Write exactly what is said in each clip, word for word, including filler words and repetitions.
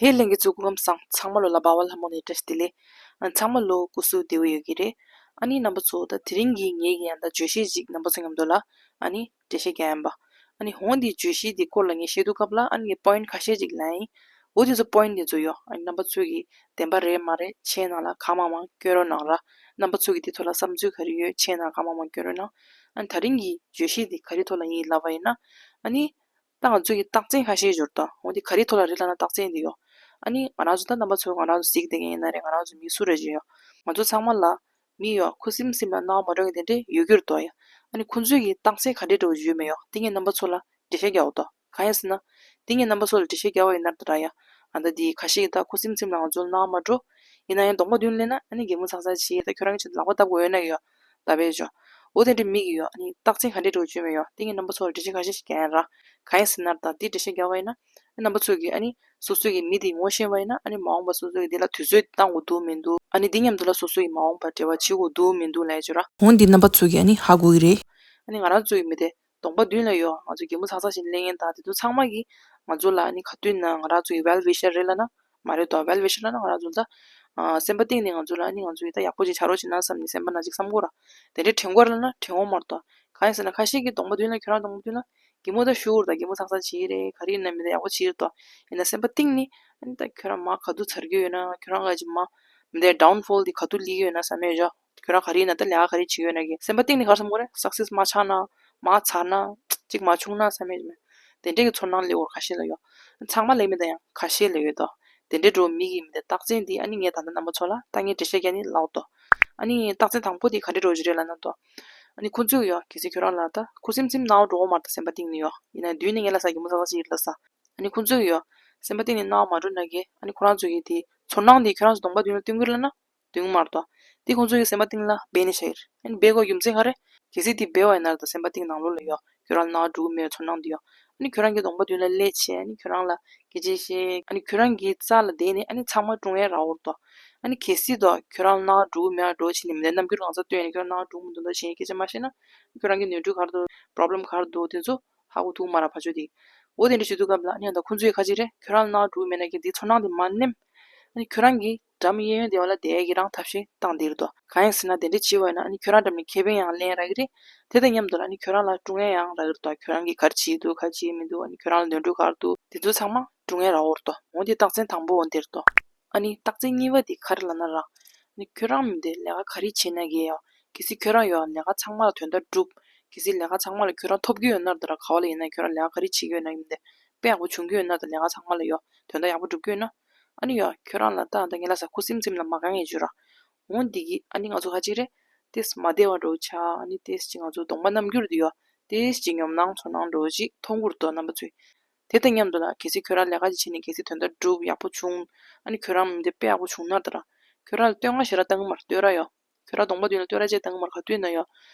ཨེ་ལྷན་རྒྱས་ཚོ་སྐུ་ཁམས་བཟང་། ཚང་མ་ལོ་ལ་བ་བ་ལྷ་མོ་ནས་བཀྲ་ཤིས་བདེ་ལེགས། ཨ་ཚང་མ་ལོ་སྐུ་གཟུགས་བདེ་པོ་ཡོད་ཀྱི་རེད། ཨ་ནི་རྣམ་པ་ཚོ་ད་དེ་རིང་གི་ངེད་ཀྱི་ཡང་ད་བརྗོད་གཞི་ཅིག་རྣམ་པ་ཚོ་མཉམ་དུ་ལ་ཨ་ནི་འགྲེལ་བཤད་རྒྱག་ཡིན་པ། ཨ་ནི་འོང་འདི་བརྗོད་གཞི་འདི་སྐོར་ལ་ངས་བཤད་དུས་སྐབས་ལ་ཨ་ནི་ངས་པོ་ཡིན་ཊི་ཁ་ཤས་ཅིག་ལབ་ཡིན། འོ་དེ་ཚོ་པོ་ཡིན་ཊི་དེ་ཚོ་ཡོ། ཨ་ནི་རྣམ་པ་ཚོས་ཀྱི་བདེན་པ་རེད་མ་རེད་ཆེད་ནང་ལ་གང་མང་མང་སྐྱོན་རོགས་གནང་ར། རྣམ་པ་ཚོས་ཀྱི་དེ་ཐོག་ལ་བསམ་ཚུལ་ག་རེ་ཡོད་ཆེད་ནང་གང་མང་མང་སྐྱོན་རོགས་གནང་། ཨ་ནི་ད་རིང་གི་བརྗོད་གཞི་འདི་ག་རེ་ཐོག་ལ་ཡིན་ལབ་པ་ཡིན་ན། ཨ་ནི། ད་ང་ཚོ་གི་རྟགས་མཚན་ཁ་ཤས་འབྱོར་ཏོ། འོ་དེ་ག་རེ་ཐོག་ལ་རེད་ལབ་ན་རྟགས་མཚན་འདི་ཡོ། ཨ་ནི་ང་རང་ཚོ་ད་རྣམ་པ་ཚོ་ང་རང་ཚོ་གཟིགས་བསྡད་མཁན་ཡིན་ན་རེད། ང་རང་ཚོ་མི་སུ་རེད་ཅེས་ཡོ། ང་ཚོ་ཚང་མ་ལ་མི་ཡོ་ཁུ་སིམ་སིམ་ལ་སྣང་བ་མ་འགྲོ་མཁན་དེ་འདྲས་ཡོད་རྒྱུ་རེད་དོ་ཡ། ཨ་ནི་ཁོང་ཚོས་ཀྱི་རྟགས་མཚན་ག་འདྲས་འདྲ་བོ་ཡོད་མེད་ཡོ། དེ་ངས་རྣམ་པ་ཚོ་ལ་འགྲེལ་བཤད་རྒྱག་འོ་དོ། གང་ཡིན་ཟེར་ན། དེ་ངས་རྣམ་པ་ཚོ་ལ་འགྲེལ་བཤད་རྒྱག་པ་ཡིན་ན་ད་ར་ཡ། ཨ་ད་དེ་ཁ་ཤས་ཀྱི་ད་ཁུ་སིམ་སིམ་ལ་ང་ཚོ་ལ་སྣང་བ་མ་འགྲོ། ཡིན་ན་ཡང་གདོང་པ་མདུན་སླེབས་ན་ཨ་ནི་གད་མོ་ཚ་ཚ་བྱེད་ད་ཁྱོད་རང་གི་ལག་པ་བཏབ་དགོས་ཡོད་ན་ཡོ། ད་བས་ཇོ། འོ་དེ་འདྲའི་མི་གི་ཡོ། ཨ་ནི་རྟགས་མཚན་ག་འདྲས་འགྲོ་བཅོས་མེད་ཡོ། དེ་ངས་རྣམ་པ་ཚོ་ལ་འགྲེལ་བཤད་ཁ་ཤས་ཤིག་རྒྱག་ཡིན་ར། གང་ཡིན་ཟེར་ན་ད་དེ་འགྲེལ་བཤད་རྒྱག་པ་ཡིན་ན། ཨ་རྣམ་པ་ཚོ་གི་ཨ་ནི་སོ་སོ་གི་མི་དེ་ངོ་ཤེས་པ་ཡིན་ན་ཨ་ནི་མ་འོངས་པ་སོ་སོ་གི་དེ་ལ་དུས་ཚོད་བཏང་དགོས་འདུག་མི་འདུག་ཨ་ནི་དེ་མཉམ་དུ་ལ་སོ་སོ་གི་མ་འོངས་པ་འབྲེལ་བ་བྱེད་དགོས་འདུག་མི་འདུག་ལབ་ཡ་ཅོ་ར། འོ་འདི་རྣམ་པ་ཚོ་གི་ཨ་ནི་ཧ་གོ་གི་རེད། ཨ་ནི་ང་རང་ཚོ་གི་མི་དེ་གདོང་པ་མདུན་ལ་ཡོ། ང་ཚོ་གད་མོ་ཚ་ཚ་བྱེད་སླེབས་མཁན་དང་དེ་ཚོ་ཚང་མ་གི་ང་ཚོ་ལ་ཨ་ནི་ག་དུས་ན་ང་རང་ཚོ་གི་ཝེལ་ཝི་ཤར་རེད་ལབ་ན། མ་རེད་དོ། ཝེལ་ཝི་ཤར་ལབ་ན་ང་རང་ཚོ་ལ་ད། ཨ་སེམས་པ་གཏིང་ནས་ང་ཚོ་ལ་ཨ་ནི་ང་ཚོ་ཡི་ད་ཡག་པོ་ཅིག་བྱ་རོགས་བྱེད་ན་བསམ་ནས་སེམས་པ་ནང་ཅིག་བསམ་གོ་ར། དེ་འདྲའི་དྲན་གོ་ར་ལབ་ན་དྲན་གོ་མ་རེད་དོ། གང་ཡིན་ཟེར་ན་ཁ་ཤས་ཀྱི་གདོང་པ་མདུན་ལ་ཁྱོད་རང་གདོང་པ་མདུན་ལ་གད་མོ་ད་ཤོར་ད་གད་མོ་ཚ་ཚ་བྱེད་རེད་ག་རེ་ཡིན་ན་མི་ད་ཡག་པོ་བྱེད་རེད་དོ། ཡིན་ན་སེམས་པ་གཏིང་ནས་ཨ་ནི་ད་ཁྱོད་རང་མ་ག་དུས་ཚར་གྱི་ཡོད་ན་ཁྱོད་རང་ག་ཅིག་མ་མི་དེ་ཌའུན་ཕོལ་དེ་ག་དུས་སླེབས་ཀྱི་ཡོད་ན་བསམ་ཡོད་ཅོ། ཁྱོད་རང་ག་རེ་ཡིན་ན་ད་ལས་ཀ་ག་རེ་བྱེད་ཀྱི་ཡོད་ན་གི་སེམས་པ་གཏིང་ནས་ག་རེ་བསམ་གོ་རེད། སག་སེས་མ་ཆགས་ན་མ་ཚར་ན་གཅིག་མ་བྱུང་ན་བསམ་ཡོད་མེད། དེ་འདྲས་ཀྱི་ཚོར་སྣང་སླེབས་ཡོད་ཁ་ཤས་ལ་ཡོད། ཚང་མ་ལ་མེད་ད་ཡང་ཁ་ཤས་ལ་ཡོད་དོ། དེ་འདྲས་འགྲོ་མི་གི་མི་དེ་རྟགས་མཚན་འདི་ཨ་ནི་ངས་ད་ལྟ་རྣམ་པ་ཚོ་ལ་ད་ངས་འགྲེལ་བཤད་རྒྱག་ནི་ལབ་དོ། ཨ་ནི་རྟགས་མཚན་དང་པོ་དེ་ག་འདྲས་འགྲོ་གི་རེད་ལབ་ན་དོ། ཨ་ནི་ཁོ་ཚོས་ཡོད་གལ་སྲིད་ཁྱོད་རང་ལ་ད་ཁུ་སིམ་སིམ་སྣང་བ་འགྲོ་གི་མ་རེད་ད་སེམས་པ་གཏིང་ནས་ཡོད་ཡིན་ན་མདུན་ནས་ངས་ལབ་ས་གད་མོ་ཚ་ཚ་ཞིག་ལབ་ས། ཨ་ནི་ཁོ་ཚོས་ཡོད་སེམས་པ་གཏིང་ནས་སྣང་བ་མ་འགྲོ་ན་གི་ཨ་ནི་ཁོ་རང་ཚོ་གི་དེ་ཚོར་སྣང་དེ་ཁྱོད་རང་ཚོ་གདོང་པ་མདུན་ལ་སྟོན་གི་རེད་ལབ་ན། དུང་མར་དོ། དེ་ཁོང་ཚོ་གི་སེམས་པ་གཏིང་ལ་སྦས་ནས་བཞག་གི་རེད། ཨ་ནི་སྦས་དགོས་རྒྱུ་མཚན་ག་རེ། གལ་སྲིད་དེ་སྦས་པ་ཡིན་ན་རེད་ད་སེམས་པ་གཏིང་ནང་ལོགས་ལ་ཡོད། ཁྱོད་རང་ལ་སྣང་འགྲོ་གི་མེད་པའི་ཚོར་སྣང་འདི་ཡོད། ཨ་ནི་ཁྱོད་རང་གི་གདོང་པ་མདུན་ལ་སླེབས་བྱས་ཨ་ནི་ཁྱོད་རང་ལ་སྐད་ཆ་བཤད། ཨ་ནི་ཁྱོད་རང་གི་རྩ་ལ་བསྡད་ནས་ཨ་ནི་ཚང་མ་སྲུང་ཡས་རག་འོར་དོ། ཨ་ནི་གལ་སྲིད་དོ་ཁྱོད་རང་ལ་སྣང་འགྲོ་གི་མེད་པ་འགྲོ་བྱས་ནས་མི་ལ་རྣམ་འགྱུར་གང་ས་སྟོན་ནས་ཁྱོད་རང་སྣང་འགྲོ་གི་མི་འདུག་ད་བྱས་སྐད་ཆ་མ་བཤད་ན། ཁྱོད་རང་གི་ནོར་འཁྲུལ་ག་རེ་འདུག་པོ་རོབ་ལེམ་ག་རེ་འདུག་དེ་ཚོ་ཧ་གོ་ཐུབ་མ་རེད་ཕར་ཕྱོགས་དེ། འོ་དེ་འདྲ་བྱེད་དུས་སྐབས་ལ་ཨ་ནི་ཡང་ད་ཁོང་ཚོས་ཁ་ཅིག་རེད་ཁྱོད་རང་ལ་སྣང་འགྲོ་གི་མེད་ན་གི་དེ་ཚོར་སྣང་དེ་མ་ནེམ། ཨ་ནི་ཁྱོད་རང་གི་འགྲམ་གཡས་གཡོན་དེ་བ་ལ་བསྡད་ཡས་ཀྱི་རང་ཐབས་ཤེས་བཏང་བསྡད་ཀྱི་འདུག་གང་ཡིན་ཟེར་ན་དེ་འདྲ་བྱས་པ་ཡིན་ན་ཨ་ནི་ཁྱོད་རང་འགྲམ་ནས་ཁེ་ཕན་ཡང་ལེན་རག་གི་རེད། དེ་དང་མཉམ་དུ་ལ་ཨ་ནི་ཁྱོད་རང་ལ་སྲུང་ཡས་ཡང་རག་གི་རེད་དོ། ཁྱོད་རང་གིས་ག་རེ་བྱེད་ཀྱི་འདུག་ག་རེ་བྱེད་ཀྱི་མི་འདུག་ཨ་ནི་ཁྱོད་རང་ལ་ནོར་འཁྲུལ་ག་རེ་འདུག་དེ་ཚོ་ཚང་མ་སྲུང་ཡས་རག་འོར་དོ། འོ་དེ་རྟགས་མཚན་དང་པོ་འོ་དེ་རེད་དོ། ཨ་ནི་རྟགས་མཚན་གཉིས་པ་དེ་ག་རེ་ལབ་ན་ར། ཨ་ནི་ཁྱོད་རང་མི་དེ་ལས་ཀ་ག་རེ་བྱེད་ན་གི་ཡོ། གལ་སྲིད་ཁྱོད་རང་ཡོ་ལས་ཀ་ཚང་མ་ལ་དོན་དག་སྒྲུབ། གལ་སྲིད་ལས་ཀ་ཚང་མ་ལ་ཁྱོད་རང་ཐོབ་ཀྱི་ཡོད་ན་ད་ར་ག་བ་ལ་ཡིན་ན་ཁྱོད་རང་ལས་ཀ་ག་རེ་བྱེད་ཀྱི་ཡོད་ན་ཡིན་དེ། དཔེ་ཡག་པོ་བྱུང་གི་ཡོད་ན་ད་ལས་ཀ་ཚང་མ་ལ་ཡོ་དོན་དག་ཡག་པོ་སྒྲུབ་ཀྱི་ཡོད་ན། ཨ་ནི་ཡོ་ཁྱོད་རང་ལ་ད་ད་ངས་ལབ་ས་ཁུ་སིམ་སིམ་ལ་མ་དགའ་ངེས་བྱོས་ར། འོ་འདི་གི་ཨ་ནི་ང་ཚོ་ཁ་ཅིག་རེད། ཏེས་མ་བདེ་བ་འགྲོ་ཆ་ཨ་ནི་ཏེས་ཅིག་ང་ཚོ་གདོང་པ་རྣམ་འགྱུར་འདི་ཡོ། ཏེས་ཅིག་ཉོབ་སྣང་ཚོར་སྣང་འགྲོ་ཅིག་མཐོང་གི་རེད་དོ་རྣམ་པ་ཚོས། དེ་དང་མཉམ་དུ་ལ་གལ་སྲིད་ཁྱོད་རང་ལས་ཀ་ཅིག་བྱས་ནས་གལ་སྲིད་དོན་དག་སྒྲུབ་ཡག་པོ་བྱུང་། ཨ་ནི་ཁྱོད་རང་མི་འདི་དཔེ་ཡག་པོ་བྱུང་ན་ད་ར། ཁྱོད་རང་ལ་བསྟོད་བསྔགས་ཞེ་དྲག་བཏང་གི་མ་རེད་བསྟོད་ར་ཡོ། ཁྱོད་རང་གདོང་པ་མདུན་ལ་བསྟོད་ར་ཅིག་བཏང་གི་མ་རེད་ག་དུས་ན་ཡོ།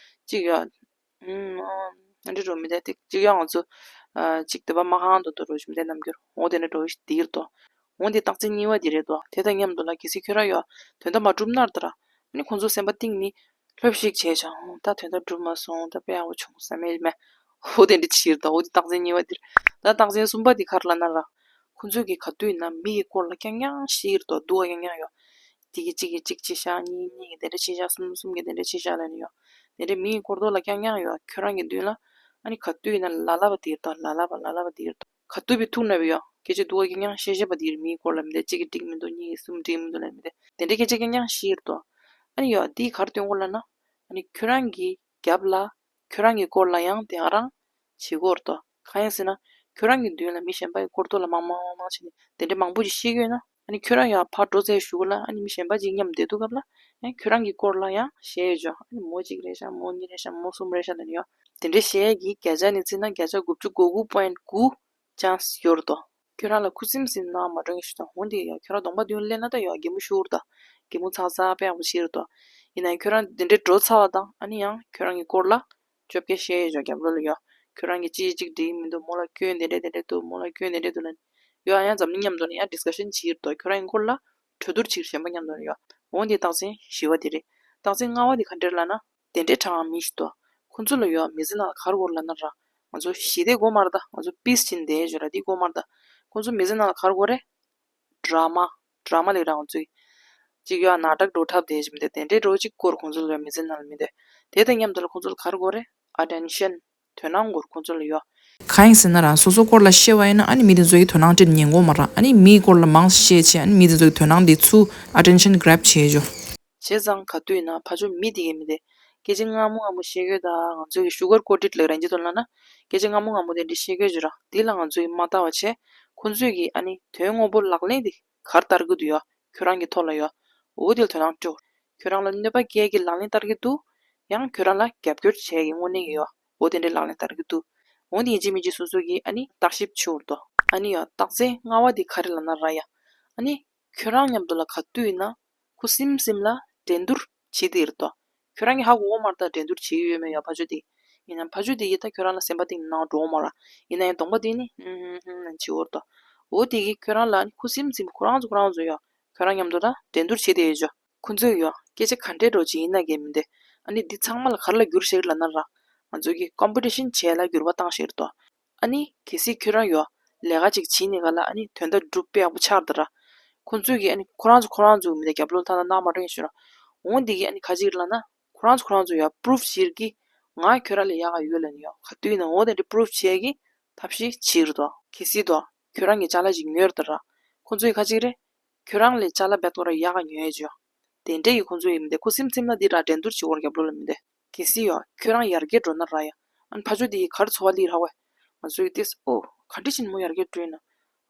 ཅིག་ཡོ། ཨུམ། ཨ་འདྲ་འགྲོ་མི་འདི་ཏིག་ཅིག་ཡོ་ང་ཚོ། ཨ་ཅིག་དེ་པ་མ་ཧང་དུ་དུ་འགྲོ་ཞིག་མི་འདི་རྣམ་འགྱུར་འོ་དེ་འདྲ་འགྲོ་ཞིག་དེ་ཡིར་དོ། འོ་འདི་རྟགས་མཚན་གཉིས་པ་འདི་རེད་དོ། དེ་དང་མཉམ་དུ་ལ་གལ་སྲིད་ཁྱོད་རང་ཡོ། དོན་དག་མ་འགྲུབ་ན་ད་ར། ཨ་ནི་ཁོང་ཚོ་སེམས་པ་གཏིང་ནི། ལྷོད་ཤིག་བྱས་ཤག་ད་དོན་དག་འགྲུབ་མ་སོང་ད་དཔེ་ཡག་པོ་བྱུང་བསམ་མེད་མེད། འོ་དེ་འདྲ་ཕྱིར་དང་འོ་དེ་རྟགས་མཚན་གཉིས་པ་འདིར། ད་རྟགས་མཚན་གསུམ་པ་འདི་ག་རེ་ལབ་ན་ར། ཁོ་ཚོས་ཀྱི་ག་དུས་ཡིན་ན་མི་ཡི་སྐོར་ལ་རྐྱང་རྐྱང་བཤད་ཀྱི་རེད་དོ་སྡུག་པ་རྐྱང་རྐྱང་ཡོད། དེ་གི་གཅིག་གི་གཅིག་བྱས་ཤག་གཉིས་གཉིས་ཀྱི་དེ་འདྲ་བྱས་ཤག་གསུམ་གསུམ་གྱི་དེ་འདྲ་བྱས་ཤག་ལབ་ནི་ཡོད། དེ་འདྲ་མི་ཡི་སྐོར་ཐོག་ལ་རྐྱང་རྐྱང་ཡོད་ཁྱོད་རང་གི་མདུན་ལ། ཨ་ནི་ག་དུས་ཡིན་ན་ལ་ལ་བ་དེ་རེད་དོ་ལ་ལ་བ་ལ་ལ་བ་དེ་རེད་དོ། ག་དུས་བི་ཐུག་ན་བི་ཡོ། སྐད་ཆ་སྡུག་པ་རྐྱང་རྐྱང་བཤད་བཤད་པ་དེ་རེད་མི་ཡི་སྐོར་ལ་མི་འདྲ་གཅིག་གི་འགྲིག་མི་འདུག་གཉིས་ཀྱི་གསུམ་འགྲིག་མི་འདུག་ལབ་མི་འདྲ་དེ་འདྲ་སྐད་ཆ་རྐྱང་རྐྱང་བཤད་ཀྱི་རེད་དོ། ཨ་ནི་ཡོ་འདིས་ག་རེ་སྟོན་གོ་ལབ་ན། ཨ་ནི་ཁྱོད་རང་གི་རྒྱབ་ལ། ཁྱོད་རང་གི་སྐོར་ལ་ཡང་དེ་ག་རང་བྱེད་ཀྱི་ཡོད་རེད་དོ། གང་ཡིན་ཟེར་ན། ཁྱོད་རང་གི་མདུན་ལ་མི་གཞན་པ་ཡི་སྐོར་ཐོག་ལ་མང་མང་མང་མང་བྱས་ནས་དེ་འདྲ་མང་པོ་ཞིག་བཤད་ཀྱི་ཡོད་ན། ཨ་ནི་ཁྱོད་རང་ཡང་ཕར་འགྲོ་ཚར་གཞུག་ལ་ཨ་ནི་མི་གཞན་པ་ཅིག་མཉམ་བསྡད་དུས་སྐབས་ལ། ཡང་ཁྱོད་རང་གི་སྐོར་ལ་ཡང་བཤད་ཡོད་ཅོ། ཨ་ནི་མོ་གཅིག་རེད་ཤག་མོ་གཉིས་རེད་ཤག་མོ་གསུམ་རེད་ཤག་ལབ་ནི་ཡོད། དེ་འདྲ་བཤད་ཡས་ཀྱི་བརྒྱ་ཆ་ནས་བརྩིས་ན་བརྒྱ་ཆ་དགུ་བཅུ་གོ་དགུ་པོ་ཡིན་དགུ་ཅན་སི་ཡོད་རེད་དོ། ཁྱོད་རང་ལ་ཁུ་སིམ་སིམ་སྣང་མ་འགྲོ་ངེས་ཤིག་དང་འོན་ཏེ་ཡང་ཁྱོད་རང་གདོང་པ་མདུན་སླེབས་ན་ད་ཡང་གད་མོ་ཤོར་དང་། གད་མོ་ཚ་ཚ་དཔེ་ཡག་པོ་བྱེད་རེད་དོ། ཡིན་ན་ཡང་ཁྱོད་རང་འདི་འདྲའི་འགྲོ་ཚར་བ་དང་ཨ་ནི་ཡང་ཁྱོད་རང་གི་སྐོར་ལ་བཅོ་བརྒྱད་བཤད་ཡོད་ཅོ་རྒྱབ་ལོགས་ལ་ཡོ། ཁྱོད་རང་གི་ཅི་ཅིག་འགྲིག་མི་འདུག་མོ་ལ་སྐྱོན་འདི་འདྲ་འདི་འདྲ་འདུག་མོ་ལ་སྐྱོན་འདི་འདྲ་འདུག་ལབ་ནས་ཡོ། ཨ་ཡང་འཛམ་གླིང་མཉམ་དུ་ལ་ཡང་ཌི་སི་ཀ་ཤན་བྱེད་རེད་དོ། ཁྱོད་རང་གི་སྐོར་ལ་གྲོས་བསྡུར་བྱེད་གཞན་པ་མཉམ་དུ་ལ་ཡོ། འོན་ཏེ་རྟགས་མཚན་བཞི་པ་དེ་རེད། རྟགས་མཚན་ལྔ་པ་དེ་ག་འདྲ་ལབ་ན། དེ་འདྲའི་གྲངས་མི་ཞིག་ཏོ། ཁོང་ཚོ་ལ་ཡོད་མི་ཚེ་ནང་ལ་ག་རེ་དགོས་རེད་ལབ་ན་ར། ང་ཚོ་ཞི་བདེ་དགོས་མ་རེད་ད། ང་ཚོ་པིས་བྱིན་བསྡད་ཡོད་ར་དེ་དགོས་མ་རེད་ད། ཁོང་ཚོ་མི་ཚེ་ནང་ལ་ག་རེ་དགོས་རེད། ཌ་ར་མ་ཌ་ར་མ་ལབ་ར་ང་ཚོའི་ཅིག་ཡོད་ན་ཊག་འགྲོ་འཁྲབ་བསྡད་ཀྱི་མི་འདུག་དེ་འདྲའི་འདྲ་བོ་ཅིག་སྐོར་ཁོང་ཚོ་ལ་མི་ཚེ་ནང་ལ་མི་འདུག་དེ་དང་མཉམ་དུ་ལ་ཁོང་ཚོ་ལ་ག་རེ་དགོས་རེད། ཨ་ཊེན་ཤན། དོ་སྣང་དགོས་ཁོང་ཚོ་ལ་ཡོད། གང་ཡིན་ཟེར་ན་རང་སོ་སོ་སྐོར་ལ་བཤད་པ་ཡིན་ན་ཨ་ནི་མི་དེ་ཚོ་ཡི་དོ་སྣང་སྤྲད་ཉན་གོ་མ་ར། ཨ་ནི་མིའི་སྐོར་ལ་མང་བཤད་བྱས་ཨ་ནི་མི་དེ་ཚོ་ཡི་དོ་སྣང་དེ་ཚུར་ཨ་ཊེན་ཤན་གྷ་རེབ་བྱེད་ཆོག་བྱས་ཙང་ག་དུས་ཡིན་ན་ཕ་ཆོས་མི་དེ་གའི་མི་དེ་སྐད་ཆ་སྔ་མོ་སྔ་མོ་བཤད་གོ་ད་ང་ཚོ་གི་ཤུ་གར་ཀོ་ཊེཌ་ལབ་རང་རྒྱུ་དོན་ལ་ན་སྐད་ཆ་སྔ་མོ་སྔ་མོ་དེ་འདྲ་བཤད་གོ་ཅིག་ར། དེ་ལ་ང་ཚོ་ཡི་མ་ལྟ་བ་བྱས་ཁོང་ཚོས་གི་ཨ་ནི་དོན་དངོས་པོ་ལག་ལེན་དེ་ག་རེ་བསྟར་གི་འདུག་ཡོད། ཁྱོད་རང་གི་ཐོག་ལ་ཡོད། འོ་དེ་ལ་དོ་སྣང་སྤྲོད། ཁྱོད་རང་ལ་གནོད་པ་སྐྱེལ་གི་ལག་ལེན་བསྟར་གི་འདུག་ཡང་ཁྱོད་རང་ལ་རྒྱབ་སྐྱོར་བྱས་གི་དངོས་གནས་ཡོད། འོ་དེ་འདྲའི་ལག་ལེན་བསྟར་གི་འདུག་འོ་དེ་ཡིན་གཅིག་མིན་གཅིག་སོ་སོ་གི་ཨ་ནི་བརྟག་ཞིབ་བྱེད་འོར་དོ། ཨ་ནི་ཡོད་རྟགས་མཚན་ལྔ་བ་དེ་ག་རེ་ལབ་ན་ར་ཡ། ཨ་ནི་ཁྱོད་རང་མཉམ་དུ་ལ་ག་དུས་ཡིན་ན་ཁུ་སིམ་སིམ་ལ་འགྲན་བསྡུར་བྱེད་དེ་ཡོད་དོ། ཁྱོད་རང་གི་ཧ་གོ་གོ་མ་རེད་ད་འགྲན་བསྡུར་བྱེད་ཀྱི་ཡོད་མེད་ཡ། ཕ་ཆོས་དེ་ཡིན་ན་ཕ་ཆོས་དེ་ཡི་ད་ཁྱོད་རང་ལ་སེམས་པ་གཏིང་ནང་འགྲོ་གོ་མ་ར། ཡིན་ན་ཡང་གདོང་པ་དེ་ནི་ཧུམ་ཧུམ་ཧུམ་ནས་བྱེད་འོར་དོ། འོ་དེ་གི་ཁྱོད་རང་ལ་ཨ་ནི་ཁུ་སིམ་སིམ་ཁོ་རང་ཚོ་ཁོ་རང་ཚོ་ཡ། ཁྱོད་རང་མཉམ་དུ་ད་འགྲན་བསྡུར་བྱེད་དེ་ཡོད་ཅོ། ཁོ་ཚོས་ཡ་སྐད་ཆ་ག་འདྲའི་འདྲ་བོ་ཅིག་ཡིན་ན་གི་མི་འདི། ཨ་ནི་འདི་ཚང་མ་ལ་ག་རེ་ལ་འགྱུར་ཤེས་ལབ་ན་ར། ང་ཚོ་གི་ཀོམ་པི་ཊི་ཤན་བྱེད་ལ་འགྱུར་བ་བཏང་ཤེས་རེད་དོ། ཨ་ནི་གལ་སྲིད་ཁྱོད་རང་ཡ་ལས་ཀ་ཅིག་བྱེད་ནས་ག་ལ་ཨ་ནི་དོན་དག་སྒྲུབ་དཔེ་ཡག་པོ་ཆགས་འདུག་ར། ཁོ་ཚོས་གི་ཨ་ནི་ཁོ་རང་ཚོ་ཁོ་རང་ཚོ་མི་འདི་རྒྱབ་ལོགས་ཐ་ན་སྣང་མ་འགྲོ་ཡིན་ཤོད་ར། འོང་འདི་གི་ཨ་ནི་ག་ཅིག་རེད་ལབ་ན། ཁོ་རང་ཚོ་ཁོ་རང་ཚོ་ཡ་པུ་རུབ་བྱེད་ཀི། ང་ཁྱོད་རང་ལས་ཡག་ག་ཡོད་ལབ་ནི་ཡ། ག་དུས་ཡིན་ན་འོ་དེ་འདྲ་པུ་རུབ་བྱེད་ཀི་ཐབས་ཤེས་བྱེད་རེད་དོ། གལ་སྲིད་དོ། ཁྱོད་རང་གི་ཅ་ལག་ཅིག་ཉོས་རེད་ར། ཁོ་ཚོ་ཡི་ག་ཅིག་རེད། ཁྱོད་རང་ལས་ཅ་ལག་རྦད་དེ་ར་ཡག་ག་ཉོས་ཡོད་ཅོ། དེ་འདྲས་ཡི་ཁོ་ཚོ་ཡི་མི་འདི་ཁུ་སིམ་སིམ་ལ་འདི་ར་འགྲན་བསྡུར་བྱེད་འོར་རྒྱབ་ལོགས་ལ་མི་འདི། གལ་སྲིད་ཡ་ཁྱོད་རང་ཡར་རྒྱས་འགྲོ་ན་ར་ཡ། ཨ་ནི་ཕ་ཆོས་འདི་ཡི་ག་རེ་འཚོ་བ་ལི་ར་བས། ང་ཚོ་ཡི་ཏིས་ཨོ། ག་འདྲས་ཕྱིན་མོ་ཡར་རྒྱས་འགྲོ་ཡིན་ན།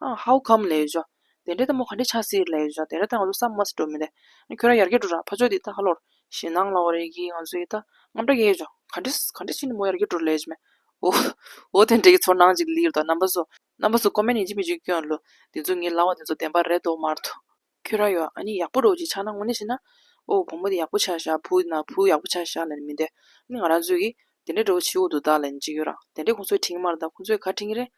ཨ་how come ལབ་ཡོད་ཅོ། དེ་འདྲས་ད་མོ་ག་འདྲས་ཆགས་སྲིད་ལབ་ཡོད་ཅོ། དེ་འདྲས་ད་ང་ཚོ་བསམ་མ་སྲིད་འགྲོ་མི་འདི། ཨ་ནི་ཁྱོད་རང་ཡར་རྒྱས་འགྲོ་ར་ཕ་ཆོས་འདི་ད་ཧ་ལོར། ཞེད་སྣང་ལ་བ་རེ་གི་ང་ཚོ་ཡི་ད་དངངས་སྐྲག་སྐྱེ་ཡོད་ཅོ། ག་འདྲས་ག་འདྲས་ཕྱིན་མོ་ཡར་རྒྱས་འགྲོ་ལབ་ཡོད་ཅོ་མེ། ཨོ། ཨོ་དེ་འདྲས་ཀྱི་ཚོར་སྣང་ཅིག་ལི་ར་དོ་རྣམ་པ་ཚོ། རྣམ་པ་ཚོ་ཀོ་མེན་ཡིན་གཅིག་མིན་གཅིག་སྐྱོན་ལོ། དེ་ཚོ་ངའི་ལབ་པ་དེ་ཚོ་བདེན་པ་རེད་དོ་མ་རེད་དོ། ཁྱོད་རང་ཡོད་ཨ་ནི་ཡག་པོ་འདྲ་བོ་ཅིག་ཆགས་ན་དངོས་གནས་བྱས་ན། ཨོ་བུ་མོ་དེ་ཡག་པོ་ཆགས་ཤག་བུ་ན་བུ་ཡག་པོ་ཆགས་ཤག་ལབ་ནི་མི་འདི། ཨ་ནི་ང་རང་ཚོས་ཀྱིས་དེ་འདྲའི་འདྲ་བོ་བྱེད་འོ་འདུག་ད་ལབ་ནི་ཅིག་ཡོད་ར། དེ་འདྲའི་ཁོང་ཚོས་དྲན་གྱི་མ་རེད་ད་ཁོང་ཚོས་ག་དྲན་གྱི་རེད།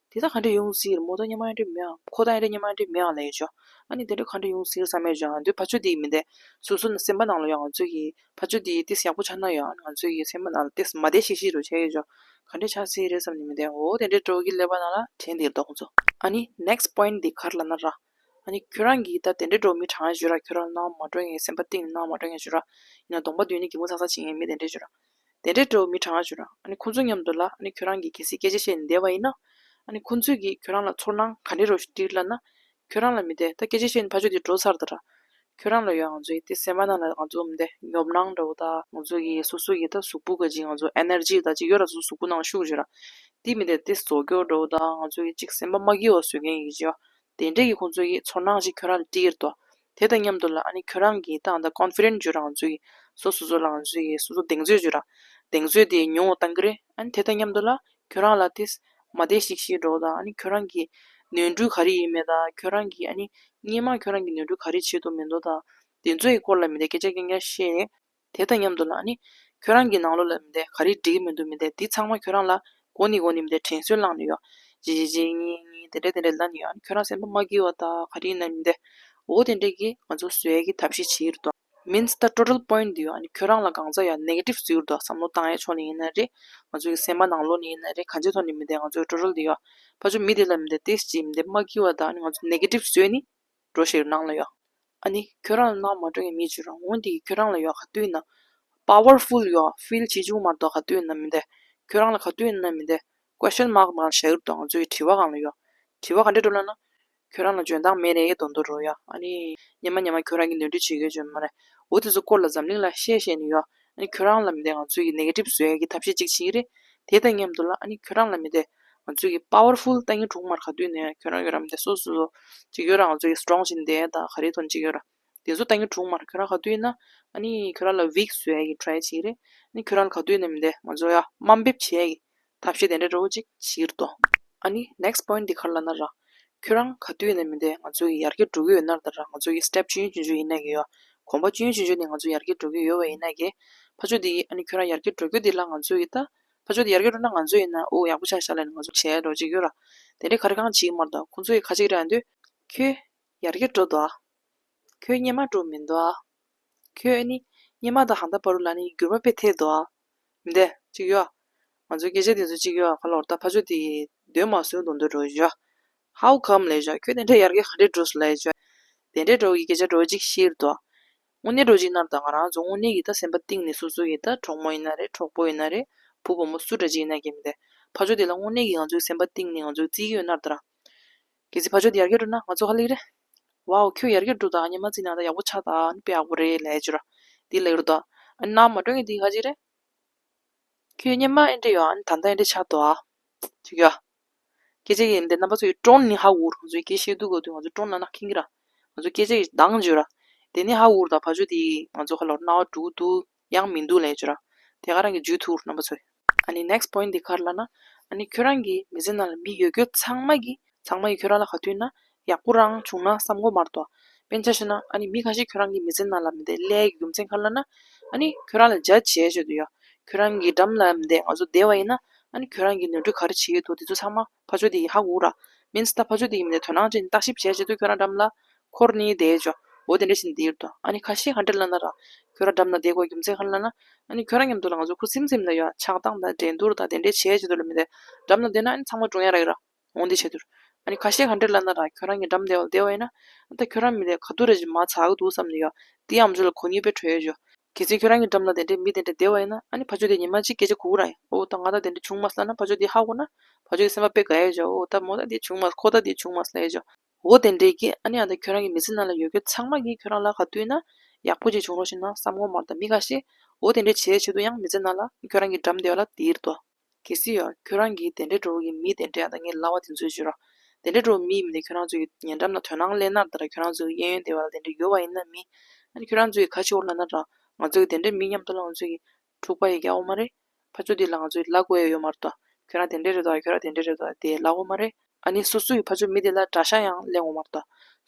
དེ་ད་ག་འདྲ་ཡོང་སྲིད་རེད་མོ་ད་སྙན་མ་ཡང་འདྲ་མེད་ཨ་ཁོ་ད་ཡང་འདྲ་སྙན་མ་ཡང་འདྲ་མེད་ཨ་ལབ་ཡོད་ཅོ། ཨ་ནི་དེ་འདྲ་ག་འདྲ་ཡོང་སྲིད་རེད་བསམ་ཡོད་ཅོ་ང་ཚོའི་ཕ་ཆོས་དེ་མི་འདི། སོ་སོ་ནི་སེམས་པ་ནང་ལ་ཡོད་ང་ཚོས་ཀྱིས་ཕ་ཆོས་དེ་ཏིས་ཡག་པོ་ཆགས་ན་ཡོད་ཨ་ནི་ང་ཚོས་ཀྱིས་སེམས་པ་ནང་ལ་ཏིས་མ་བདེ་ཤིག་ཤིག་འདྲ་བོ་བྱས་ཡོད་ཅོ། ག་འདྲ་ཆགས་སྲིད་རེད་བསམ་ནི་མི་འདི་འོ་དེ་འདྲའི་འདྲ་བོ་གི་ཀླད་པ་ནང་ལ་དྲན་དེ་རེད་དོ་ཁོང་ཚོ། ཨ་ནི་next point དེ་ག་རེ་ལབ་ན་ར། ཨ་ནི་ཁྱོད་རང་གིས་ད་དེ་འདྲའི་འདྲ་བོ་མི་གྲངས་ཞུ་ར་ཁྱོད་རང་ནང་མ་འགྲོ་ངེས་སེམས་པ་གཏིང་ནང་མ་འགྲོ་ངེས་ཞུ་ར། ཡིན་ན་གདོང་པ་མདུན་ནས་གད་མོ་ཚ་ཚ་བྱེད་ངེས་མི་དེ་འདྲའི་ཞུ་ར། དེ་འདྲའི་འདྲ་བོ་མི་གྲངས་ཞུ་ར་ཨ་ནི་ཁོང་ཚོ་མཉམ་དུ་ལ་ཨ་ནི་ཁྱོད་རང་གིས་གལ་སྲིད་སྐད་ཆ་བཤད་ནས་བསྡད་པ་ཡིན་ན། ཨ་ནི་ཁོང་ཚོས་ཀྱིས་ཁྱོད་རང་ལ་ཚོར་སྣང་ག་འདྲའི་འདྲ་བོ་ཞིག་སྤྲད་ལབ་ན། ཁྱོད་རང་ལ་མི་དེ་ད་སྐད་ཆ་བཤད་ནས་ཕར་ཕྱོགས་དེ་འགྲོ་ཚར་ད་ར། ཁྱོད་རང་ལ་ཡང་ང་ཚོའི་དེ་སེམས་པ་ནང་ལ་ང་ཚོ་མི་དེ་ཉོབ་སྣང་འདྲ་བོ་དང་ང་ཚོ་གི་སོ་སོ་གི་ད་གཟུགས་པོ་ག་ཅིག་ང་ཚོ་ཨེ་ནར་ཇི་ད་ཅིག་ཡོད་ར་སོ་སོ་གཟུགས་པོ་ནང་ཤུགས་ཞུ་ར། དེ་མི་དེ་དེ་བཟོ་སྐྱོ་འདྲ་བོ་དང་ང་ཚོ་གི་ཅིག་སེམས་པ་མ་སྐྱིད་པ་བཟོ་མཁན་གྱི་ཅིག་ཡོད། དེ་འདྲས་ཀྱི་ཁོང་ཚོ་གི་ཚོར་སྣང་ཞིག་ཁྱོད་རང་ལ་སྤྲད་ཀྱི་རེད་དོ། དེ་དང་མཉམ་དུ་ལ་ཨ་ནི་ཁྱོད་རང་གི་ད་ད་ཀོན་ཕི་ཌེན་ཊི་ཞུ་ར་ང་ཚོ་གི་སོ་སོ་སོ་ལ་ང་ཚོ་གི་སོ་སོ་གདེང་ཚོད་ཞུ་ར། གདེང་ཚོད་དེ་ཉུང་བ་བཏང་གི་རེད། ཨ་ནི་དེ་དང་མཉམ་དུ་ལ་ཁྱོད་རང་ལ་དེ་མ་བདེ་ཤིག་ཤིག་འགྲོ་དང་ཨ་ནི་ཁྱོད་རང་གི་ནོར་འཁྲུལ་ག་རེ་ཡིན་མེད་དང་ཁྱོད་རང་གི་ཨ་ནི་སྔོན་མ་ཁྱོད་རང་གི་ནོར་འཁྲུལ་ག་རེ་བྱེད་ཐུབ་མེད་འདུག་དང་དེ་ཚོ་ཡི་སྐོར་ལ་མི་དེ་སྐད་ཆ་རྐྱང་རྐྱང་བཤད་ནས། དེ་དང་མཉམ་དུ་ལ་ཨ་ནི་ཁྱོད་རང་གི་ནང་ལོགས་ལ་མི་དེ་ག་རེ་འགྲིག་གི་མི་འདུག་མི་དེ་འདི་ཚང་མ་ཁྱོད་རང་ལ་གོ་ནི་གོ་ནི་མི་དེ་དྲན་གསོ་བསླངས་ནས་ཡོད། ཇི་ཇི་ཇི་ངི་ངི་དེ་འདྲ་དེ་འདྲ་ལབ་ནས་ཡོད། ཨ་ནི་ཁྱོད་རང་སེམས་པ་མ་སྐྱིད་པ་དང་ག་རེ་ཡིན་ན་མི་དེ་འོ་དེ་འདྲས་ཀྱི་ང་ཚོ་བཟོ་ཡས་ཀྱི་ཐབས་ཤེས་བྱེད་ཀྱི་རེད་དོ། མིན་ད་ཊོ་ཊལ་པོ་ཡིན་ཊི་དེ་ཡོད། ཨ་ནི་ཁྱོད་རང་ལ་གང་ཚ་ཡ་ནེ་གེ་ཊིབ་བཟོས་ཀྱི་རེད་དོ། བསམ་བློ་བཏང་ཡས་ཕྱོགས་ནས་ཡིན་ན་རེད། ང་ཚོ་གི་སེམས་པ་ནང་ལོགས་ནས་ཡིན་ན་རེད། གང་ཅིའི་ཐོག་ནས་མི་དེ་ང་ཚོའི་ཊོ་ཊལ་དེ་ཡོད། ཕར་ཕྱོགས་མི་དེ་ལ་མི་དེ་ཏིས་ཅིག་མི་དེ་མ་སྐྱིད་པ་དང་ཨ་ནི་ང་ཚོ་ནེ་གེ་ཊིབ་བཟོས་ནས་འགྲོ་ཤེས་ནང་ལ་ཡོད། ཨ་ནི་ཁྱོད་རང་ལ་སྣང་མ་འགྲོ་མཁན་མི་ཅིག་རང་འོང་དེ་ཁྱོད་རང་ལ་ཡོད་ག་དུས་ཡིན་ན་པ་ཝར་ཕུལ་ཡོད་ཕིལ་བྱེད་བཅུག་མ་གཏོགས་ག་དུས་ཡིན་ན་མི་དེ་ཁྱོད་རང་ལ་ག་དུས་ཡིན་ན་མི་དེ་ཀོ་ཤན་མཱག་ནང་བཞག་གི་འདུག་ང་ཚོའི་དྲི་བ་སྒང་ལ་ཡོད། དྲི་བ་ག་འདྲ་འགྲོ་ལབ་ན། ཁྱོད་རང་ལ་འཇོན་ཐང་མེད་རེད་མདོག་མདོག་འགྲོ་ཡ། ཨ་ནི་སྙན་མ་སྙན་མ་ཁྱོད་རང་གི་ནོར་འཁྲུལ་བྱེད་ཀྱི་ཡོད་ཅོ་མ་རེད། འོ་དེ་ཚོ་སྐོར་ལ་འཛམ་གླིང་ལ་བཤད་བཤད་ནས་ཡོད། ཨ་ནི་ཁྱོད་རང་ལ་མི་དེ་ང་ཚོའི་གི་ནེ་གེ་ཊིབ་བཟོ་ཡ་གི་ཐབས་ཤེས་གཅིག་བྱེད་ཀྱི་རེད། དེ་དང་མཉམ་དུ་ལ་ཨ་ནི་ཁྱོད་རང་ལ་མི་དེ་ང་ཚོའི་གི་པ་ཝར་ཕུལ་ལྟ་ཉན་གྲུང་མར་ག་དུས་ནས་ཁྱོད་རང་ཡོད་ར་མི་དེ་སོ་སོ་སོ་ཅིག་ཡོད་ར་ང་ཚོའི་གི་སི་ཊོང་ཅིག་འདས་ད་ག་རེ་ཐོན་ཅིག་ཡོད་ར། དེ་ཚོ་ལྟ་ཉན་གྲུང་མར་ཁྱོད་རང་ག་དུས་ཡིན་ན་ཨ་ནི་ཁྱོད་རང་ལ་ཝིག་བཟོ་ཡ་གི་ཊ་རའི་བྱེད་ཀྱི་རེད། ཨ་ནི་ཁྱོད་རང་ག་དུས་ཡིན་ན་མི་དེ་ང་ཚོ་ཡ་དམའ་འབེབས་བྱེད་ཡ་གི་ཐབས་ཤེས་དེ་འདྲ་འདྲ་བོ་ཅིག་བྱེད་ཀྱི་རེད་དོ། ཨ་ནི་ནེག་སི་པོ་ཡིན་ཊི་འདི་ག་རེ་ལབ་ན་ར། ཁྱོད་རང་ག་དུས་ཡིན་ན་མི་དེ་ང་ཚོ་ཡི་ཡར་རྒྱས་འགྲོ་གི་ཡོད་ན་ད་ར་ང་ཚོ་ཡི་སི་ཊེབ་ཆུང་ཆུང་ཆུང་ཆུང་ཡིན་ན་གི་ཡོད། གོམ་པ་ཆུང་ཆུང་ཆུང་ཆུང་ནས་ང་ཚོ་ཡར་རྒྱས་འགྲོ་གི་ཡོད་པ་ཡིན་ན་གི། ཕར་ཕྱོགས་དེ་ཡི་ཨ་ནི་ཁྱོད་རང་ཡར་རྒྱས་འགྲོ་རྒྱུ་དེ་ལ་ང་ཚོ་ཡི་ད། ཕར་ཕྱོགས་དེ་ཡར་རྒྱས་འགྲོ་ན་ང་ཚོ་ཡིན་ན་ཨོ་ཡག་པོ་ཆགས་ཤག་ལབ་ནས་ང་ཚོ་བྱས་འགྲོ་གཅིག་ཡོད་ར། དེ་འདྲའི་ག་རེ་གང་བྱེད་ཀྱི་མ་རེད་ད་ཁོང་ཚོ་ཡི་ཁ་ཅིག་རེད་ཨ་འདོད། ཁྱོད་ཡར་རྒྱས་འགྲོ་འདུག་ཨ། ཁྱོད་སྔོན་མ་འགྲོ་མི་འདུག་ཨ། ཁྱོད་ཨ་ནི་སྔོན་མ་དང་ཧང་ད་བར་དུ་ལ་ནི་འགྱུར་བ་དཔེ་ཐེབས་འདུག་ཨ། མི་འདུག་ཅིག་ཡོད་ཨ། ང་ཚོའི་སྐད་ཆ་དེ་ཚོ་ཅིག་ཡོད་ཨ་ཁ་ལོར་ད་ཕར་ཕྱོགས་དེ་ཡི་འདོད་མ་བཟོད་མདོག་མདོག་འགྲོ་ཡོད་ཨ། How come ལབ་བྱ། ཁྱོད་དེ་འདྲ་ཡར་རྒྱས་ག་འདྲས་འགྲོ་སོང་ལབ་བྱ། དེ་འདྲས་འགྲོ་གི་སྐད་ཆ་འགྲོ་གཅིག་ཤེས་རེད་དོ། དངོས་གནས་འགྲོ་གཅིག་ནར་དང་ང་རང་ཚོ་དངོས་གནས་ཀྱི་ད་སེམས་པ་གཏིང་ནས་སོ་སོ་ཡི་ད་གྲོགས་མོ་ཡིན་ན་རེད། གྲོགས་པོ་ཡིན་ན་རེད། བུ་བུ་མོ་སུ་འདྲ་ཅིག་ཡིན་ན་རྒྱལ་མི་དེ། ཕ་ཆོས་དེ་ལ་དངོས་གནས་ཀྱི་ང་ཚོའི་སེམས་པ་གཏིང་ནས་ང་ཚོ་བརྩི་གི་ཡོད་ནར་ད་ར། གལ་སྲིད་ཕ་ཆོས་དེ་ཡར་རྒྱས་འགྲོ་ན་ང་ཚོ་ཧ་ལས་རེད། ཝའོ་ཁྱོད་ཡར་རྒྱས་འགྲོ་དང་ཉི་མ་རྩིས་ན་ད་ཡག་པོ་ཆགས་ད་ཨ་ནི་དཔེ་ཡག་པོ་རེད་ལབ་ཡ་ཅིག་ར། དེ་ལབ་ཡོད་རེད་དོ། ཨ་ནི་ནང་མ་འགྲོ་ངེས་དེ་ག་ཅིག་རེད། ཁྱོད་སྔོན་མ་ཨེ་འདྲ་ཡོད་ཨ་ནི་ད་ལྟ་ཨེ་འདྲ་ཆགས་འདུག་ཨ། ཅིག་ཡོད། སྐད་ཆ་གི་འདི་རྣམ་པ་ཚོ་ཡི་ཀྲོན་ནི་ཧ་གོ་ར། ང་ཚོའི་སྐད་བཤད་དུས་གོ་དུས་ང་ཚོ་ཀྲོན་ན་ན་ཁིང་གི་ར། ང་ཚོ་སྐད་ཆ་གི་གདངས་བརྗོད་ར། དེ་ནི་ཧ་གོ་ར་ད་ཕ་ཆོས་དེ་ང་ཚོ་ཁ་ལོ་རྣ་བ་འགྲོ་གི་འདུག་ཡང་མི་འདུག་ལས་བརྗོད་ར། དེ་ག་རང་གི་བརྗོད་ཐུབ་ར་རྣམ་པ་ཚོ་ཡི། ཨ་ནི་next point འདི་ག་རེ་ལབ་ན། ཨ་ནི་ཁྱོད་རང་གི་མི་ཚེ་ནང་ལ་མི་ཡོད་རྒྱུ་ཚང་མ་གི་ཚང་མ་གི་ཁྱོད་རང་ལ་ག་དུས་ན་ཡག་པོ་རང་བྱུང་ན་བསམ་གོ་མ་རེད་དོ། དཔེར་ན་ཆ་བཞག་ན་ཨ་ནི་མི་ཁ་ཤས་ཁྱོད་རང་གི་མི་ཚེ་ནང་ལ་མི་བསྡད་སླེབས་ཀྱི་རྒྱུ་མཚན་ག་རེ་ལབ་ན། ཨ་ནི་ཁྱོད་རང་ལ་ཇ་བྱས་བྱས་དུ་ཡོད། ཁྱོད་རང་གི་འགྲམ་ལ་མི་བསྡད་ང་ཚོ་བསྡད་པ་ཡིན་ན་ཨ་ནི་ཁྱོད་རང་གི་ནོར་འཁྲུལ་ག་རེ་བྱེད་ཀྱི་འདུག་དེ་ཚོ་ཚང་མ་ཕ་ཆོས་དེ་ཡིས་ཧ་གོ་ར། མིན་སི་ད་ཕ་ཆོས་དེ་ཡིས་མི་བསྡད་དོ་སྣང་བྱས་ནས་བརྟག་ཞིབ་བྱས་བྱས་དུ་ཁྱོད་རང་འགྲམ་ལ་འཁོར་ནས་བསྡད་བྱས། འོ་དེ་འདྲ་བྱས་ནས་བསྡད་ཡོད་དོ། ཨ་ནི་ཁ་ཤས་ག་འདྲ་ལབ་ན་ར། ཁྱོད་རང་འགྲམ་ལ་བསྡད་དགོས་རྒྱུ་མཚན་ག་རེ་ལབ་ན། ཨ་ནི་ཁྱོད་རང་མཉམ་དུ་ལ་ང་ཚོ་ཁུ་སིམ་སིམ་ལ་ཡོད་ཆགས་སྡང་དང་འགྲན་བསྡུར་དང་དེ་འདྲ་བྱས་བྱས་དུ་ལ་མི་བསྡད། འགྲམ་ལ་བསྡད་ན་ཨ་ནི་ཚང་མ་འགྲུབ་ཡ་རག་གི་ར། འོང་དེ་བྱས་དུས། ཨ་ནི་ཁ་ཤས་ག་འདྲ་ལབ་ན་ར་ཁྱོད་རང་གི་འགྲམ་བསྡད་པ་བསྡད་པ་ཡིན་ན། ཨ་ད་ཁྱོད་རང་མི་བསྡད་ག་དུས་རེ་ཅིག་མ་ཚར་གི་འདུག་བསམ་ནས་ཡོད། དེ་ཨམ་ཅོག་ལ་གོ་ནི་དཔེ་བྲོ་ཡོད་ཅོ། གལ་སྲིད་ཁྱོད་རང་གི་འགྲམ་ལ་དེ་འདྲའི་མི་དེ་འདྲ་བསྡད་པ་ཡིན་ན་ཨ་ནི་ཕ་ཆོས་དེ་ཉི་མ་གཅིག་སྐད་ཆ་གོ་གི་ར་ཡ། ཨོ་ད་ང་ད་དེ་འདྲ་བྱུང་མ་སོང་ལབ་ན་ཕ་ཆོས་དེ་ཧ་གོ་ན། ཕ་ཆོས་དེ་སེམས་པ་དཔེ་དགའ་ཡོད་ཅོ། ཨོ་ད་མོ་ད་དེ་བྱུང་མ་ཁོ་ད་དེ་བྱུང་མ་སོང་ལབ་ཡོད་ཅོ། འོ་དེ་འདྲའི་གི་ཨ་ནི་ཨ་ད་ཁྱོད་རང་གི་མི་ཚེ་ནང་ལ་ཡོད་རྒྱུ་ཚང་མ་གི་ཁྱོད་རང་ལ་ག་དུས་ན་ཡག་པོ་ཅིག་བྱུང་རོགས་ཞེས་ན་བསམ་ངོ་མ་རེད་ད་མི་ཁ་ཤས། འོ་དེ་འདྲའི་བྱས་བྱས་དུ་ཡང་མི་ཚེ་ནང་ལ་ཁྱོད་རང་གི་འགྲམ་བསྡད་པ་ལ་དེ་རེད་དོ། གལ་སྲིད་ཡོད་ཁྱོད་རང་གིས་དེ་འདྲའི་འགྲོ་གི་མི་དེ་འདྲའི་ཨ་ད་ངའི་ལབ་པ་དེ་ཚོའི་བརྗོད་ར། དེ་འདྲའི་འགྲོ་མི་མི་དེ་ཁྱོད་རང་ཚོའི་ཉེ་འགྲམ་ལ་དོ་སྣང་སླེབས་ན་ད་ར་ཁྱོད་རང་ཚོའི་གཡས་གཡོན་སྡེ་བ་ལ་དེ་འདྲ་ཡོད་པ་ཡིན་ན་མི། ཨ་ནི་ཁྱོད་རང་ཚོའི་ག་ཆེ་བོ་ལབ་ན་ར། ང་ཚོའི་དེ་འདྲའི་མི་མཉམ་དུ་ལ་ང་ཚོའི་འཁྲུག་པ་ཡི་རྒྱག་འོ་མ་རེད། ཕ་ཆོས་དེ་ལ་ང་ཚོའི་ལབ་དགོས་ཡ་ཡོད་མ་རེད་དོ། ཁྱོད་རང་དེ་འདྲའི་རེད་དོ་ཁྱོད་རང་དེ་འདྲའི་རེད་དོ་དེ་ལབ་འོ་མ་རེད། ཨ་ནི་སོ་སོ་ཡི་ཕ་ཆོས་མི་དེ་ལ་དགྲ་ཤ་ཡང་ལེན་འོ་མ་རེད་དོ།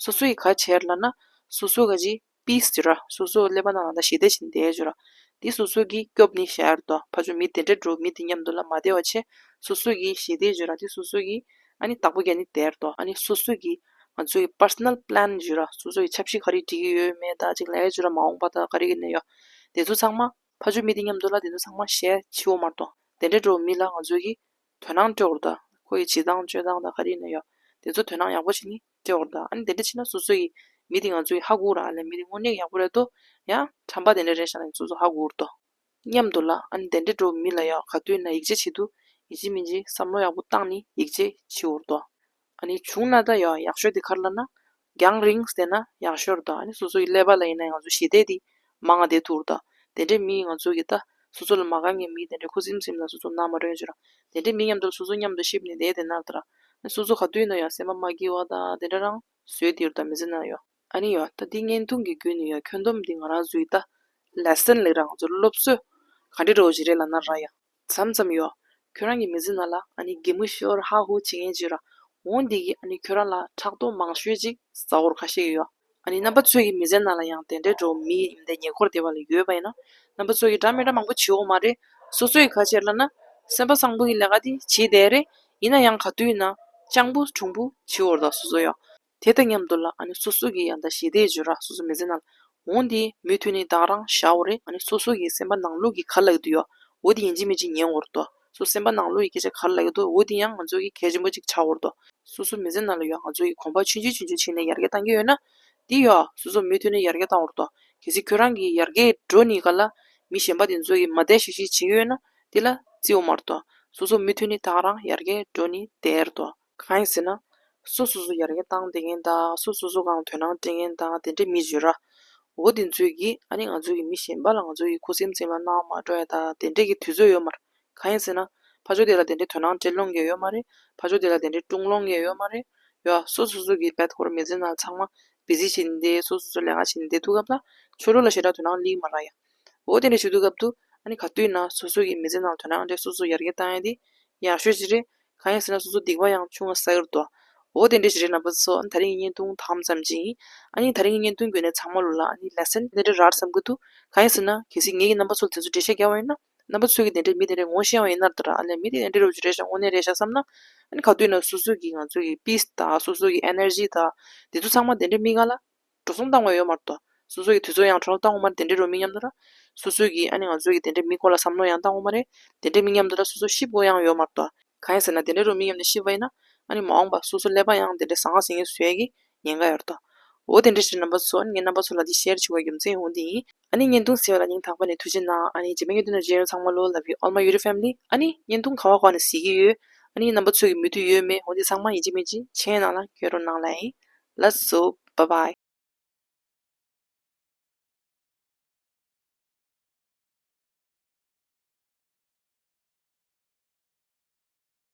སོ་སོ་ཡི་ག་བྱས་ལབ་ན། སོ་སོ་ག་ཅི། པིས་ཅིག་ར། སོ་སོ་ཀླད་པ་ནང་ད་ཞི་བདེ་བྱིན་བསྡད་ཅིག་ར། དེ་སོ་སོ་གིས་སྐྱོབ་ནི་བཞག་ཡ་རེད་དོ། ཕ་ཆོས་མི་དེ་འདྲ་འགྲོ་མི་དེ་མཉམ་དུ་ལ་མ་བསྡད་པ་བྱས། སོ་སོ་གིས་ཞི་བདེ་ཅིག་ར་དེ་སོ་སོ་གིས་ཨ་ནི་བདག་པོ་རྒྱག་ནི་བསྡད་ཡ་རེད་དོ། ཨ་ནི་སོ་སོ་གིས་ང་ཚོ་གི་པར་སོ་ནལ་པི་ལན་ཅིག་ར་སོ་སོ་གི་ཆབ་སྲིད་ག་རེ་སྒྲིག་གི་ཡོད་མེད་ད་ཅིག་ལབ་ཡ་ཅིག་ར་མ་འོངས་པ་ད་ག་རེ་ཡིན་ན་ཡོད། དེ་ཚོ་ཚང་མ་ཕ་ཆོས་མི་དེ་མཉམ་དུ་ལ་དེ་ཚོ་ཚང་མ་བཤད་ཕྱི་འོ་མ་རེད་དོ། དེ་འདྲ་འགྲོ་མི་ལ་ང་ཚོ་གིས་དོ་སྣང་སྤྲོད་འོ་རེད་དོ། ཁོ་ཡི་བྱེད་སྟངས་སྤྱོད་སྟངས་དང་ག་རེ་ཡིན་ན་ཡང་དེ་ཚོ་དོ་སྣང་ཡག་པོ་བྱས་ནས་སྤྲོད་འོ་རེད་དོ། ཨ་ནི་དེ་འདྲ་བྱས་ན་སོ་སོ་ཡི་མི་དེ་ང་ཚོ་ཡི་ཧ་གོ་ར་ཨ་ལས་མི་དེ་དངོས་གནས་ཡག་པོ་རེད་དོ། ཡང་ཁྲམ་པ་དེ་འདྲ་རེད་ཤག་ལ་སོ་སོ་ཧ་གོ་རེད་དོ། མཉམ་དུ་ལ་ཨ་ནི་དེ་འདྲ་འགྲོ་མི་ལ་ཡང་ག་དུས་ན་ཡིད་ཆེས་བྱེད་དུས་ཡིན་གཅིག་མིན་གཅིག་བསམ་བློ་ཡག་པོ་བཏང་ནས་ཡིད་ཆེས་བྱེད་འོ་རེད་དོ། ཨ་ནི་བྱུང་ན་ད་ཡང་ཡག་ཤོས་དེ་ག་རེ་ལབ་ན། རྒྱང་རིང་བསྡད་ན་ཡག་ཤོས་རེད་དོ། ཨ་ནི་སོ་སོ་ཡི་ཀླད་པ་ལ་ཡིན་ན་ཡང་ང་ཚོ་ཞི་བདེ་དེ་མང་ང་བསྡད་ཐུབ་རེད་དོ། དེ་འདྲའི་མི་ང་ཚོ་གི་ད་སོ་སོ་ལ་མ་དགའ་མཁན་མི་དེ་འདྲའི་ཁུ་སིམ་སིམ་ལ་སོ་སོ་ནང་མ་འགྲོ་ཡོང་ཅི་ར། དེ་འདྲའི་མི་མཉམ་དུ་སོ་སོ་མཉམ་དུ་གཤིབ་ནས་བསྡད་དེ་ན་ད་ར། ཨ་ནི་སོ་སོ་ག་དུས་ཡིན་ན་ཡང་སེམས་པ་མ་སྐྱིད་པ་དང་དེ་འདྲ་རང་བཟོས་དེ་རེད་དོ་མི་ཚེ་ནང་ཡོད། ཨ་ནི་ཡོད་ད་འདི་བརྙན་ཐུང་གི་བརྒྱུད་ནས་ཡོད་ཁྱོན་བསྡོམས་འདི་ང་རང་ཚོའི་ད་ལེ་སན་ལབ་ར་ང་ཚོ་སློབ་གསོ་ག་འདྲ་འདྲ་བོ་ཞིག་རེད་ལབ་ན་ར་ཡ། མཚམས་མཚམས་ཡོད། ཁྱོད་རང་གི་མི་ཚེ་ནང་ལ་ཨ་ནི་གད་མོ་ཤོར་ཧ་ཧུ་བྱེད་མཁན་ཅིག་ཡོད་ར། འོ་འདི་གིས་ཨ་ནི་ཁྱོད་རང་ལ་ཕྲག་དོག་མང་ཤོས་ཅིག་ཟ་འོར་ཁ་ཤས་ཡོད། ཨ་ནི་རྣམ་པ་ཚོ་གི་མི་ཚེ་ནང་ལ་ཡང་དེ་འདྲའི་འགྲོ་མི་ཡིན་དེ་ཉེ་འཁོར་དེ་བ་ལ་ཡོད་པ་ཡིན་ན་རྣམ་པ་ཚོ་གི་འདྲ་མི་འདྲ་མང་པོ་བྱེད་འོ་མ་རེད། སོ་སོ་ཡི་ཁ་ཆེར་ལ་ན་སེམས་པ་བཟང་པོ་གི་ལས་ཀ་དེ་བྱེད་བསྡད་རེད། ཡིན་ན་ཡང་ག་དུས་ཡིན་ན་སྤྱང་པོ་གྲུང་པོ་བྱེད་འོར་ད་སོ་སོ་ཡང་། དེ་དང་མཉམ་དུ་ལ་ཨ་ནི་སོ་སོ་གི་ཡང་ད་ཞི་བདེ་བརྗོད་ར་སོ་སོ་མི་ཚེ་ནང་ལ་འོང་དེ་མུ་མཐུད་ནས་ད་ག་རང་བཞག་འོ་རེད། ཨ་ནི་སོ་སོ་གི་སེམས་པ་ནང་ལུགས་ཀྱི་ག་ལབ་ཀྱི་འདུག་ཡོད་འོ་དེ་ཡིན་གཅིག་མིན་གཅིག་ཉན་འོར་དོ། སོ་སེམས་པ་ནང་ལུགས་ཀྱི་སྐད་ཆ་ག་ལབ་ཀྱི་འདུག་འོ་དེ་ཡང་ང་ཚོ་གི་གལ་ཆེན་པོ་གཅིག་ཆགས་འོར་དོ། སོ་སོ་མི་ཚེ་ནང་ལ་ཡོད་ང་ཚོ་གི་གོམ་པ་ཆུང་ཆུང་ཆུང་ཆུང་བྱས་ནས་ཡར་རྒྱས་གཏང་གི་ཡོད་ན། དེ་ཡོད་སོ་སོ་མུ་མཐུད་ནས་ཡར་རྒྱས་གཏང་འོར་དོ། གལ་སྲིད་ཁྱོད་རང་གི་ཡར་རྒྱས་འགྲོ་ནི་ག་ལ་མི་གཞན་པ་དེ་ཚོ་གི་མ་བདེ་ཤིག་ཤིག་བྱེད་ཀྱི་ཡོད་ན་དེ་ལ་བརྩི་འོ་མ་རེད་དོ། སོ་སོ་མུ་མཐུད་ནས་ད་ག་རང་ཡར་རྒྱས་འགྲོ་ནི་བསྡད་རེད་དོ། གང་ཡིན་ཟེར་ན། སོ་སོ་སོ་ཡར་རྒྱས་བཏང་བསྡད་མཁན་དང་སོ་སོ་སོ་གང་དོ་སྣང་སྤྲད་མཁན་དང་དེ་འདྲའི་མི་བརྗོད་ར། འོ་དེ་ཚོས་ཀྱིས་ཨ་ནི་ང་ཚོ་གི་མི་གཞན་པ་ལ་ང་ཚོ་གི་ཁུ་སིམ་སིམ་ལ་སྣང་མ་འགྲོ་ཡ་དང་དེ་འདྲས་ཀྱི་དུས་ཚོད་ཡོད་མ་རེད། གང་ཡིན་ཟེར་ན། ཕར་ཕྱོགས་དེ་ལ་དེ་འདྲའི་དོ་སྣང་སྤྲད་ལོང་གི་ཡོད་མ་རེད། ཕར་ཕྱོགས་དེ་ལ་དེ་འདྲའི་ཀྲུང་ལོང་གི་ཡོད་མ་རེད། ཡ་སོ་སོ་སོ་གི་བེད་ཁོར་མི་ཚེ་ནང་ཚང་མ་བི་ཟི་བྱས་ནས་སོ་སོ་སོ་ལས་ཀ་བྱས་ནས་ཐུག་སྐབས་ལ་ཕྱི་ལོགས་ལ་ཞེ་དྲག་དོ་སྣང་སླེབས་མ་རག་ཡ། འོ་དེ་འདྲ་བྱེད་དུས་སྐབས་དུ་ཨ་ནི་ག་དུས་ན་སོ་སོ་གི་མི་ཚེ་ནང་དོ་སྣང་སྤྲད་སོ་སོ་ཡར་རྒྱས་བཏང་ཡ་དེ་ཡག་ཤོས་ཅིག་རེད། གང་ཡིན་ཟེར་ན་སོ་སོ་སྡིག་པ་ཡང་ཆུང་བ་ཟ་གི་རེད་དོ། འོ་དེ་འདྲ་ཞིག་རེད་རྣམ་པ་ཚོ། ཨ་ནི་དེ་རིང་གི་བརྙན་ཐུང་དང་ཙམ་ཅིག་ཡིན། ཨ་ནི་དེ་རིང་གི་བརྙན་ཐུང་བརྒྱུད་ནས་ཚང་མ་ལོ་ལ་ཨ་ནི་ལེ་སན་དེ་འདྲ་རག་བསམ་གི་འདུག་གང་ཡིན་ཟེར་ན་གལ་སྲིད་ངེད་ཀྱིས་རྣམ་པ་ཚོ་ལ་དེ་ཚོ་འགྲེལ་བཤད་རྒྱག་པ་ཡིན་ན་རྣམ་པ་ཚོ་གིས་དེ་འདྲའི་མི་དེ་འདྲ་ངོ་ཤེས་པ་ཡིན་ན་ད་ར་ཨ་ལས་མི་དེ་འདྲ་རེད་ཅིག་རེད་ཤག་དངོས་གནས་རེད་ཤག་བསམ་ན། ཨ་ནི་ག་དུས་ན་སོ་སོ་གི་ང་ཚོ་གི་པིས་དང་སོ་སོ་གི་ཨེ་ནར་ཇི་དང་དེ་ཚོ་ཚང་མ་དེ་འདྲའི་མི་སྒང་ལ་འགྲོ་སོང་བཏང་བ་ཡོད་མ་རེད་དོ། སོ་སོ་གི་དུས་ཚོད་ཡང་འཕྲོ་བརླག་བཏང་ཡོད་མ་རེད། དེ་འདྲའི་རོ་མི་མཉམ་དུ་ར། སོ་སོ་གི་ཨ་ནི་ང་ཚོ་གི་དེ་འདྲའི་མི་སྐོར་ལ་བསམ་བློ་ཡང་བཏང་ཡོད་མ་རེད། དེ་འདྲའི་མི་མཉམ་དུ་ར་སོ་སོ་གཤིབ་དགོས་ཡང་ཡོད་མ་རེད་དོ། གང་ཡིན་ཟེར་ན་དེ་འདྲའི་རོ་མི་མཉམ་དུ་གཤིབ་པ་ཡིན་ན། ཨ་ནི་མ་འོངས་པ་སོ་སོ་ཀླད་པ་ཡང་དེ་འདྲའི་ཟང་ཟིང་ངེ་བཟོ་ཡ་གི་ཉེན་ཁ་ཡོད་རེད་དོ། འོ་དེ་འདྲ་ཞིག་རྣམ་པ་ཚོ་ངས་རྣམ་པ་ཚོ་ལ་དེ་ཤེར་བྱེད་དགོས་རྒྱུ་མཚན་འོ་འདི་ཡིན། ཨ་ནི་བརྙན་ཐུང་གཟིགས་པ་ལ་སྙིང་ཐག་པ་ནས་ཐུགས་རྗེ་གནང་། ཨ་ནི་རྗེས་མའི་བརྙན་ཐུང་ནང་མཇལ་ཡོང་། ཚང་མ་ལོ་ལབ་ཡོད། All my YouTube family། ཨ་ནི་བརྙན་ཐུང་ག་བ་ག་ནས་གཟིགས་ཀྱི་ཡོད། ཨ་ནི་རྣམ་པ་ཚོ་གི་མོས་མཐུན་ཡོད་མེད་འོ་འདི་ཚང་མ་ཡིན་གཅིག་མིན་གཅིག་མཆན་ནང་ལ་བཀོད་རོགས་གནང་ལ་ཡིན། Love you, bye bye.